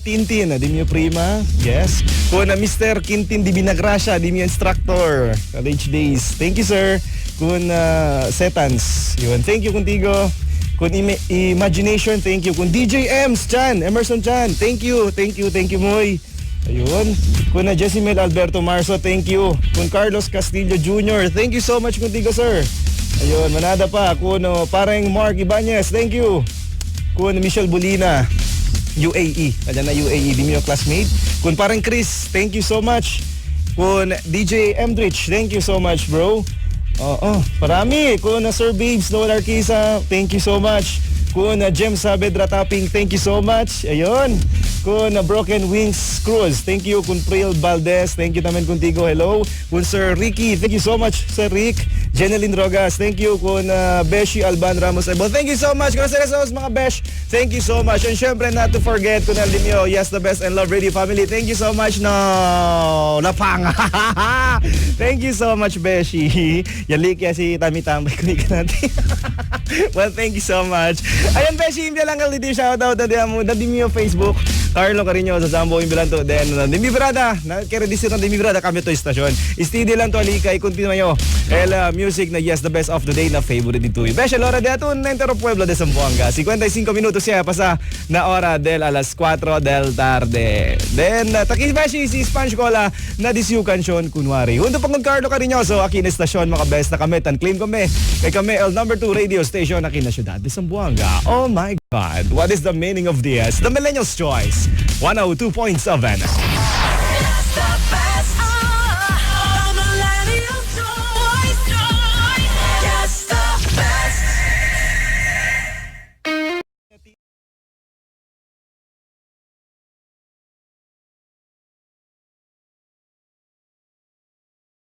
Tintin, di mio prima. Yes. Kun Mr. Quintin Di Binagracia, di mio instructor. College days. Thank you, sir. Kun Setans. Yun. Thank you, Kuntigo. Kun Imagination, thank you. Kun DJ Ems Chan, Emerson Chan, thank you. Thank you, thank you, Moy. Ayun. Kun Jessimel Alberto Marso, thank you. Kun Carlos Castillo Jr., thank you so much, Kuntigo, sir. Ayun, manada pa. Kun pareng Mark Ibanez, thank you. Kun Michelle Bolina, UAE. Ayan na UAE, di mo yung classmate. Kun parang Chris, thank you so much. Kun DJ Emdrich, thank you so much, bro. Oo, parami. Kun Sir Babes, Noel Arquiza, thank you so much. Kun Jem Saavedra Tapping, thank you so much. Ayun. Kun Broken Wings Cruz, thank you. Kun Pril Valdez, thank you naman Kuntigo, hello. Kun Sir Ricky, thank you so much, Sir Rick. Jeneline Rogas, thank you. Kun Beshi Alban Ramos Ebo, thank you so much. Kun Sir mga Besh, thank you so much. And syempre, not to forget, kun Aldimio, yes, the best and love radio family, thank you so much. No, lapang. Thank you so much, Beshi. Yalik ya si Tami Tambay, kunika natin. Well, thank you so much. Ayan, Beshi, hindi lang dito shoutout na diyan mo, na Dimio Facebook. Carlo Carino sa Sambo yung bilanto den Dimi Brada na kere disi na Dimi Brada kami to istasyon. Istidi lang to alikay continue yo. El music na yes the best of the day na favorite dito. Besha Lora de Atun na entero pueblo de Zamboanga. 55 minutos siya pasa na hora del alas 4 del tarde. Then taki Beshi si Sponge Cola na disiu kansyon kunwari. Junto pa con Carlo Cariñoso aki na istasyon mga best na kami tan claim kami. Kay kami el number 2 radio station aki na siyudad de Zamboanga. Oh my God. What is the meaning of this? The Millennials Choice. 102.7. The